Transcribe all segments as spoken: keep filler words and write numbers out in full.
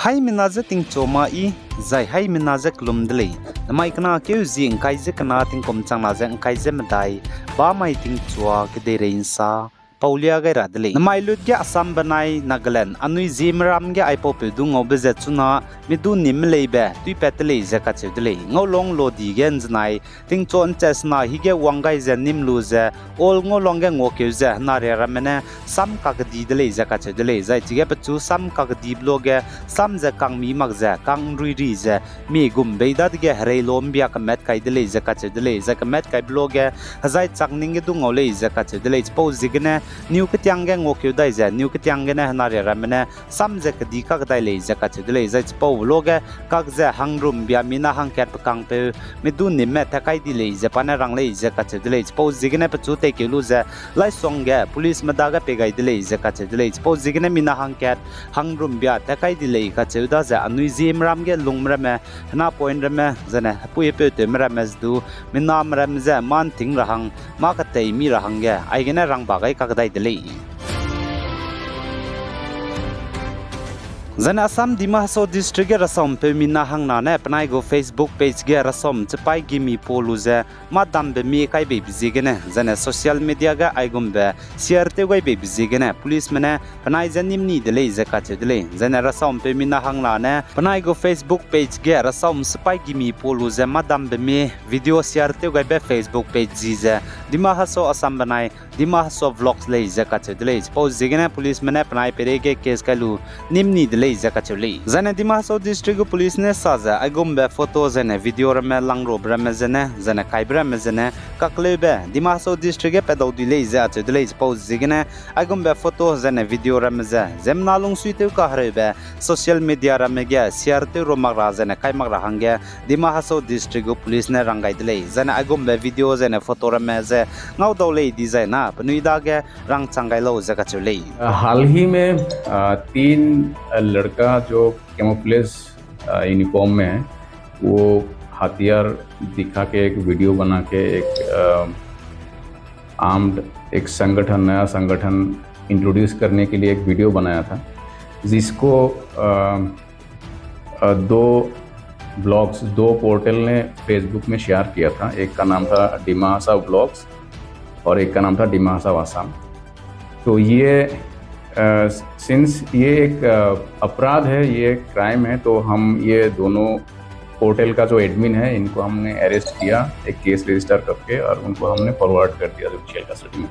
Haimena je tingchu ma i, zai haimena je kelum de lei. Namai kena keu zi ngkai ze kena tingkum changna ze ngkai ze medai, bamai tingchua kedeirei nsa, paulia gai ra de lei. Namai lut ge Assam benai Nagaland, anui Zeme ram ge aipaupeu du ngaube ze chuna, midu nim leibe tuipat de lei ze kacheu de lei. Ngaulong lodi ge nzenai, tingchu nche sena hige wang gai ze nim lu ze, all ngaulong ge nguakeu ze henaria ramme ne sam kakedi de lei ze kacheu de lei. Zai chige pechu sam kakedibe luage, sam ze kangmi mak ze, kang nruiri ze, mi gum bei dadege herei lo mbia kemat kai de lei ze kacheu de lei. Zai kemat kaibe luage, hezai chakning ge du ngau lei ze kacheu de lei. Chipau ziegene, niu ketiang ge nguakeu dai ze, niu ketiang gene henaria ramme ne sam ze kedi kakdai lei ze kacheu de lei. Zai chipaube luage, kak ze hangrum bia mina hangkat pe kangpeu, midu nimme tat kai di lei ze pa ne rang lei ze kacheu de lei. Chipau ziegene pechu teikeu lu ze, Laisong ge policeme dage pei gai de lei ze kacheu de lei. Chipau ziegene mina hangkat hangrum bia tat kai di lei kacheu daze anui Zeme ram ge lungme ramme, hena point ramme, zene hepui hepeutewme ramme ze du, miname ramme ze mâ nting ra hang, mâ ketei mi ra hangge, aigene rangba gai kakdai de lei. Zane Assam Dima Hasao District ge rasaumpeu mina hangna ne penai gu Facebook page ge rasam chipai gimi pa lu ze mâ dambe mie kai beibe ziegene, zane social media ge aigumbe share tew gai beibe ziegene, policeme ne penai ze nîm ni de lei ze kacheu de lei. Zane rasaumpeu mina hangna ne penai gu Facebook page ge rasam chipai gimi pa lu ze mâ dambe mie video share tew gaibe Facebook page zi ze Dima Hasao Assam benai Dima Hasao Vlogs lei ze kacheu de lei. Chipau ziegene policeme ne penai peireige case kai lu nîm ni de lei ze kacheu lei. Zane Dima Hasao District gu police ne sa ze aigumbe photo zane video ramme langrabe ramme zene, zane kaibe ramme zene, kakleube Dima Hasao District ge pat dau dui lei ze acheu de lei. Chipau ziegene aigumbe photo zane video ramme ze ziemmena lungsuitew kahereube social media ramme ge share tew ro mak ra zane kai mak ra hangge Dima Hasao District gu police ne rang gai de lei. Zane aigumbe video zane photo ramme ze ngau dau lei dizai na penui dage rangchang gai lau ze kacheu lei. हाल ही में, अ, तीन, अ, लड़का जो कैमोफ्लेज, अ, यूनिफॉर्म में है, वो हथियार दिखा के एक वीडियो बना के एक, अ, आर्म्ड एक संगठन, नया संगठन इंट्रोड्यूस करने के लिए एक वीडियो बनाया था, जिसको, अ, अ, दो ब्लॉग्स, दो पोर्टल ने Facebook में शेयर किया था। एक का नाम था डिमा हासाओ ब्लॉग्स और एक का नाम था डिमा हासाओ आसाम। तो ये, अ, सिंस ये एक, अ, अपराध है, ये एक क्राइम है, तो हम ये दोनों पोर्टल का जो एडमिन है, इनको हमने अरेस्ट किया, एक केस रजिस्टर करके, और उनको हमने फॉरवर्ड कर दिया जुडिशियल कस्टडी में।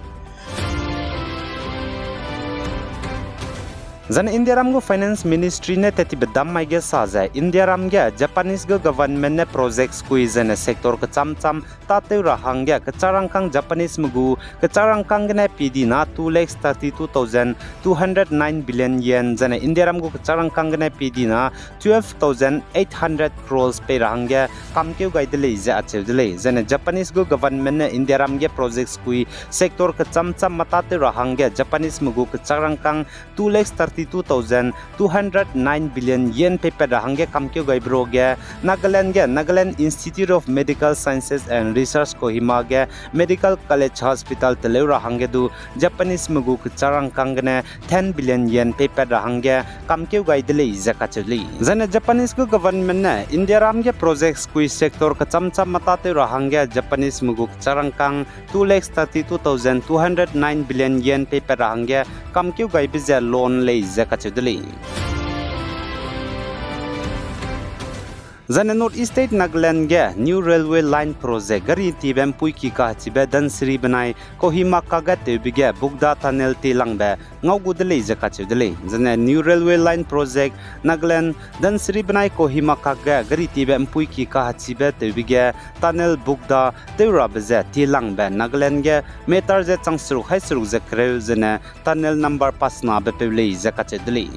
Zane Indiaram gu Finance Ministry ne tat tibe dam mai ge sa ze, Indiaram ge Japanese gu government ne project sekui zene sector kecham cham tâtew ra hangge kecharangkâng Japaneseme gu kecharangkâng gene pie di na two lakhs thirty-two thousand two hundred nine billion yen, zane Indiaram gu kecharangkâng gene pie di na twelve thousand eight hundred crores pei ra hangge kamkeu gai de lei ze acheu de lei. Zane Japanese gu government ne Indiaram ge project sekui sector kecham cham mâ tâtew ra hangge Japaneseme gu kecharangkâng two lakhs thirty-two thousand two hundred nine billion yen peipat ra hangge kamkeu gaibe ruage, Nagaland ge Nagaland Institute of Medical Sciences and Research Kohima ge Medical College Hospital teleu ra hangge du Japaneseme gu kecharangkâng gene ten billion yen peipat ra hangge kamkeu gai de lei ze kacheu lei. Zane Japanese gu government ne Indiaram ge project sekui sector kecham cham mâ tâtew ra hangge Japaneseme gu kecharangkâng two lakhs thirty-two thousand two hundred nine billion yen peipat ra hangge kamkeu gaibe ze loan lei ze kacheu de lei. Zane North East State Nagaland ge New Railway Line Project gari tiebe mpuiki kahechibe Dhansiri benai Kohima kakge tewbe ge Bugda Tunnel tielangbe ngau gu de lei ze kacheu de lei. Zane New Railway Line Project Nagaland Dhansiri benai Kohima kakge gari tiebe mpuiki kahechibe tewbe ge tunnel Bugda tew rabe ze tielangbe Nagaland ge meter ze chang seruk hai seruk ze kereu zene tunnel number pasnabe peu lei ze kacheu de lei.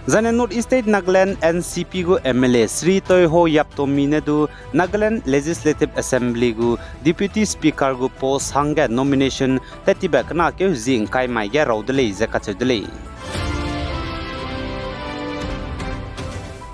Zane North East State Nagaland N C P gu M L A Shri Toiho Yabtomi ne du Nagaland Legislative Assembly gu Deputy Speaker gu post hangge nomination tat tibe kena keu zi ngkai mai ge rau de lei ze kacheu de lei.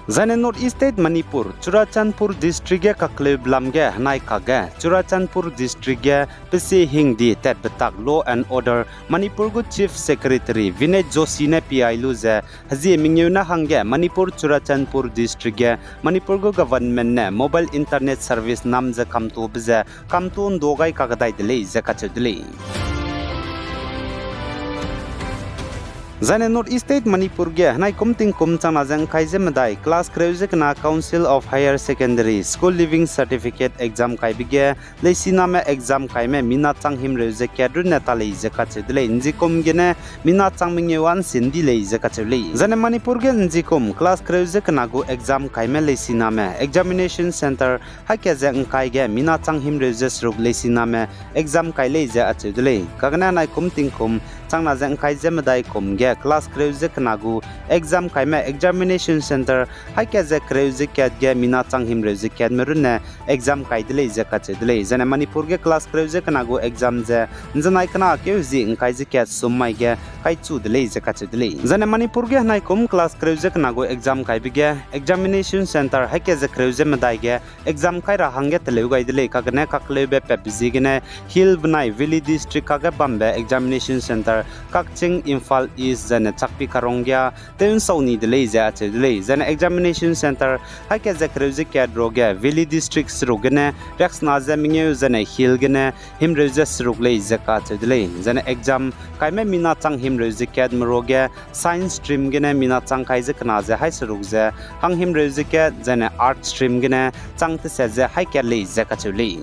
Zaine North East State Manipur, Churachandpur District ge kakleu belam ge henai kakge Churachandpur District ge pesie hingdi tatbetak law and order Manipur gu Chief Secretary Vinay Joshi ne pi ai lu ze, hezie mengeu ne hangge Manipur Churachandpur District ge Manipur gu government ne mobile internet service nam ze kamtuabe ze kamtuâ ’ndu gai kakdai de lei ze kacheu de lei. Zaine North East State Manipur ge henai kum tingkum changna ze ’ngkai ze medai class kereu ze kena Council of Higher Secondary School Leaving Certificate exam kaibe ge leisiname exam kaime mina chang himreu ze kat runne ta lei ze kacheu de lei. ’Nzikum gene mina chang mengeu â ’nsin di lei ze kacheu lei. Zaine Manipur ge ’nzikum class kereu ze kena gu exam kaime leisiname examination centre haî kat ze ’ngkai ge mina chang himreu ze seruk leisiname exam kai lei ze acheu de lei. Kagene nai kum tingkum changna ze ’ngkai ze medai kum ge class kereu ze kena gu exam kaime examination centre haî kat ze kereu ze kat ge mina chang himreu ze katme runne exam kai de lei ze kacheu de lei. Zaine Manipur ge class kereu ze kena gu exam ze ’nzenai kena keu zi ’ngkai ze kat sum mai ge kaichu de lei ze kacheu de lei. Zaine Manipur ge henai kum class kereu ze kena gu exam kaibe ge examination centre haî kat ze kereu ze medai ge exam kai ra hangge teleu gai de lei. Kagene kakleube patbe ziegene Hill benai Valley District kakge bambe examination centre Kakching, Imphal East, zaine Chakpi Karongia tew ’nsau ni de lei ze acheu de lei. Zaine examination centre haî kat ze kereu ze kat ruage Valley District seruk gene riaksena ze mengeu, zaine Hill gene himreu ze seruk lei ze kacheu de lei. Zaine exam kaime mina chang himreu ze katme ruage Science stream gene mina chang kai ze kena ze haî seruk ze hang himreu ze kat, zaine Arts stream gene chang teset ze haî kat lei ze kacheu lei.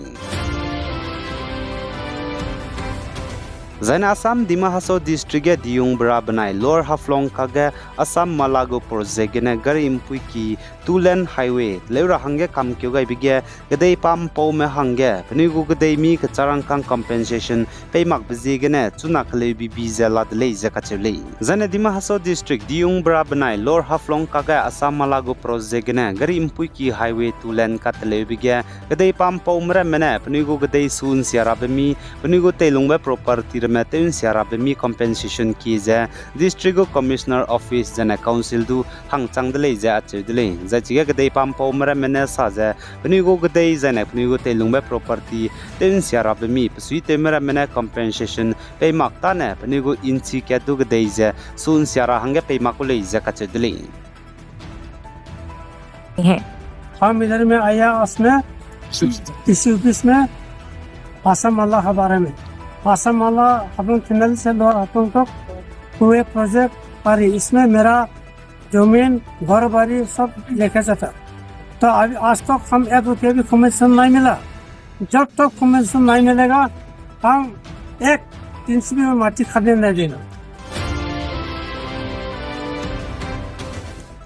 Zaine Assam Dima Hasao District ge Diyungbura benai Lower Haflong kakge Assam Mala gu project gene gari ’mpuiki two lane highway teleu ra hangge kamkeu gaibe ge kedei pampaume hangge penui gu kedei mi kecharangkang compensation pei makbe ziegene chuna keleu bibi ze la de lei ze kacheu lei. Zaine Dima Hasao District, Diyungbura benai Lower Haflong kakge Assam Mala gu project gene gari ’mpuiki highway two lane kateleube ge kedei pampaume ramme ne penui gu kedei su ’nsia rabe mi, penui gu teilungbe property ramme tew ’nsia rabe mi compensation kie ze district gu commissioner office zaine council du hangchang de lei ze acheu de lei. Zai chige kedei pampaume ramme ne sa ze penui gu kedei zaine penui gu teilungbe property tew ’nsia rabe mi pesuitewme ramme ne compensation pei mak tâne penui gu inchi kat du kedei ze su ’nsia ra hangge pei mak gu lei ze kacheu de lei. हम इधर में आया उसमें, इसी ऑफिस में, आसाम माला के बारे में। आसाम माला हाफलोंग टनल से लोअर हाफलोंग तक टू वे प्रोजेक्ट आ रही, इसमें मेरा जमीन, घर बारी सब लेके जाता। तो अभी आज तक हम एक रुपया भी कमीशन नहीं मिला। जब तक कमीशन नहीं मिलेगा, हम एक इंच भी माटी खरीदने नहीं देना।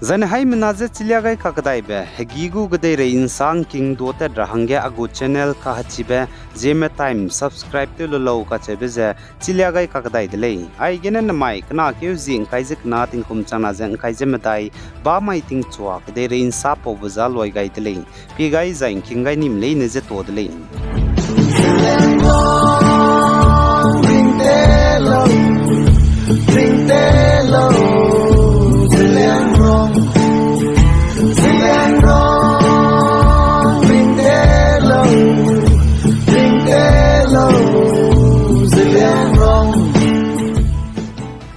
Zaine haimena je chilia gai kakdaibe hegî gu kedeirei ’nsa ’ngking duâtat ra hangge a gu channel kahachibe Zeme Time subscribe tew lu lau kacheube ze chilia gai kakdai de lei. Aigene nemai kena keu zi ’ngkai ze kena tingkum changna ze ’ngkai ze medai bamai tingchua kedeirei ’nsa paube za luai gai de lei. Pie gai zai ’ngking gai nim leine je tuâ de lei.